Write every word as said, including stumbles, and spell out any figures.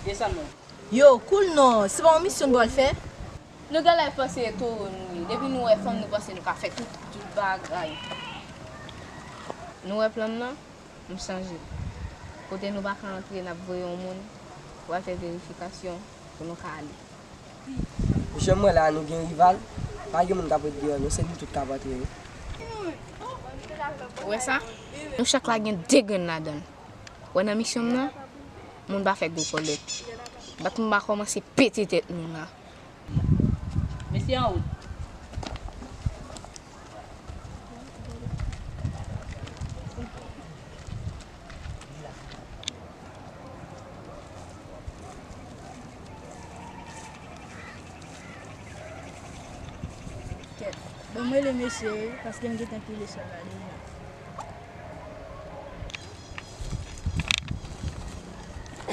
Desann non. Yo, cool non, se pa yon misyon nou pral fè? Nou genlè panse se towo nou ye. Depi nou wè fanm, nou panse nou ka fè tout, tout bagay. Nou wè plan m nan? M chanje. Kote nou pa ka antre, n ap voye yon moun pou al fè verifikasyon pou nou ka ale. Mesye, m wè la nou gen rival, pa gen moun k ap ret deyò non, se nou tout k ap antre wi. Ou wè sa? Nou chak la gen de grenn ladan l. Wè nan misyon m nan, moun pa fè gwo kòlèt. Bat m pa kòmanse pete tèt moun la. Mesye an wout. Kèt. Bon, mwen le mesye wi, paske m gentan pile sòl la deja.